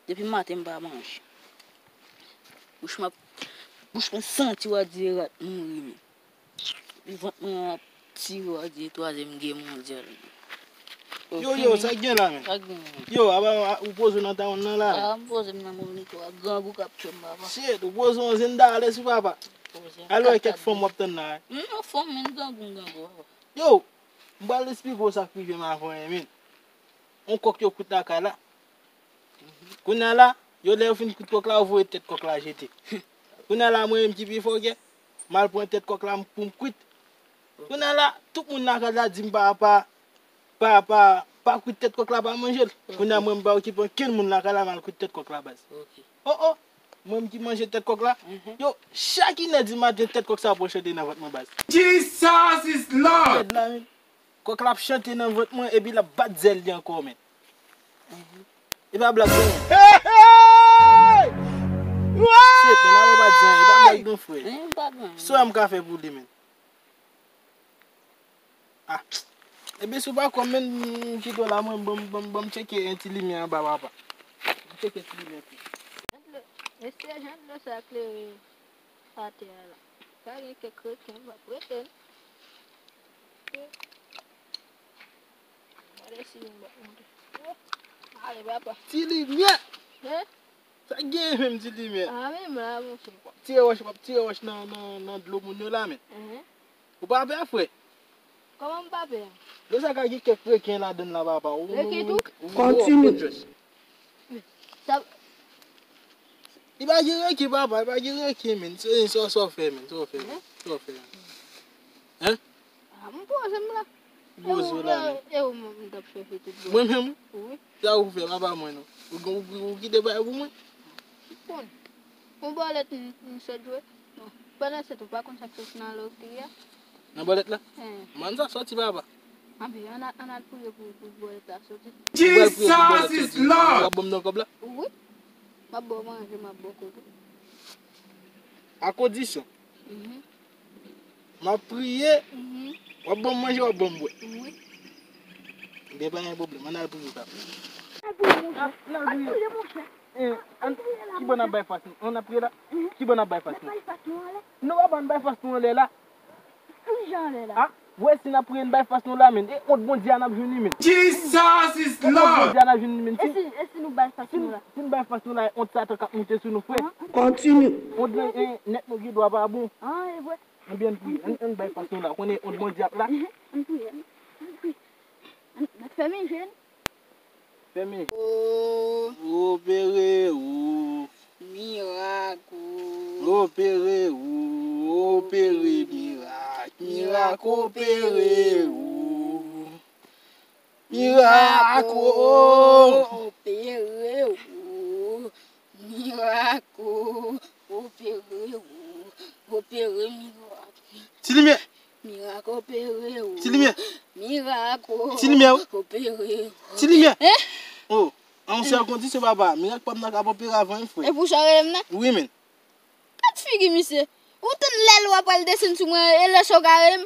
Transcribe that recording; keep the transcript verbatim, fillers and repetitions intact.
Depi maten m pa manje. Bouch mwen, bouch mwen santi w a di rat mouri men. Epi vant mwen ap tire w a di twazyèm gè mondyal. Yo, yo, sa k gen la, men? Sa k gen, men? Yo, aba, a, ou poze w nan tawon nan la, men? A, m poze m nan Moniko a, grangou k ap tchwe m, papa. Shit, ou poze w nan Zendales wi, papa. Poze m. Alò, kèk fanm w ap tann la, wi. M nan fanm, men grangou, m grangou, papa. Yo, m pral esplike w sa k rive m avan, men. On kòk yo kwit lakay la. Kounye a la, yo lè yo fin kwit kòk la, yo voye tèt kòk la jete. Kounye a la, mwen menm ki pi fòkè, m al pran tèt kòk la pou m kwit. Kounye a la, tout moun lakay la di m pa, pa, pa, pa, pa kwit tèt kòk la, pa manje l. Kounye a mwen m pa okipe ankenn moun lakay la, m al kwit tèt kòk la baz. O o, mwen menm ki manje tèt kòk la. Yo, chak inè di maten tèt kòk sa pral chante nan vant mwen baz. Jesus is Lord! Tèt la, men. Kòk la ap chante nan vant mwen epi l ap bat zèl li ankò, men. E pa blag, non. Hey, hey! Shit, men, avè w pa di anyen. E pa blag, non, frè. Sa m ka fè pou li, men. Ah. Ebyen, si w pa kwè m, men, m kite w la, mwen, ban m, ban m, ban m tcheke yon ti limyè anba, papa. M tcheke ti limyè tou. Jan dlo, mesye, jan dlo sa klere atè a la. Ka gen kèk reken, m ap rete. Gade si yon bòt monte. Oh, ale, papa. Ti limyè! Hein? Sa gen menm ti limyè? Ah, menm la, monchè. W ap tire wòch, w ap tire wòch nan, nan, nan dlo moun yo la, men. Ou pa pè, frè? Kòman m pa pè a? Dlo sa ka gen kèk reken ladann la, papa. Reken tou? Kontinye. Sa... Li pa gen reken, papa, li pa gen reken, men. Se, se, sa w fè, men, sa w fè, men. Sa w fè, men. Hein? Ah, m poze m la. Poze w la, men. E ou, m t ap chèche tout bò. Mwen menm? Wi. Sa ou fè, papa mwen, non. Ou, ou, ou, ou kite bagay pou mwen? Bon. Yon bòlèt m, m sot jwe. Bon. Pandan se tan, ou pa konn sa k sot nan lotri a? Nan bòlèt la? Hen. Mann sa soti, papa. Anben, ann al, ann al priye pou, pou bòlèt la soti. Ou pral priye pou bòlèt soti. Jesus is Lord! W ap ban m nan kòb la? Wi. M ap ba w manje, m ap ba w kote. A kondisyon. Mhm. M ap priye, mhm, w ap ban m manje, w ap ban m bwè. Wi. Ebyen, pa gen pwoblèm, ann al priye, papa. Ann al priye, monchè. Ah, ann al priye. Ann priye, monchè. Eh, ann, ki bò n ap bay fas nou? Ann ap priye la? Mhm. Ki bò n ap bay fas nou? N ap bay fas nou anlè. Nou pa ban n bay fas nou anlè la. Ki jan anlè la? Ah, w wè si n ap priye n bay fas nou la, men. E ont Bondye a n ap jwenn li, men. Jesus is Lord! E ont Bondye a n ap jwenn li, men. E si, e si nou bay fas nou la? Si n bay fas nou la, e ont Satan k ap moute sou nou, frè. Kontinye. Ont, eh, nèt nou gen dwa pa bon. Ah, e vre. Ann byen priye. Ann, ann bay fas nou la. Konnen ont Bondye ap la. Mhm. Ann priye. Ann, ann priye. Ann, ann fèmen je n. Fèmen. O. Opere ou. Mirak ou. Opere ou. Opere mirak. Mirak opere ou. Mirak ou. Opere ou. Mirak ou. Opere ou. Opere mirak. Ti limyè. Mirak opere ou. Ti limyè. Mirak o-, Ti limyè, wi. Opere ou. Ti limyè. Hein? Oh, an se a kondisyon, papa. Mirak pa m nan k ap opere avan, wi, frè. E pou sa w rele m nan? Wi, men. Gad figi misye. Ou tann lè lwa pral desann sou mwen, e lè sa w ka rele m?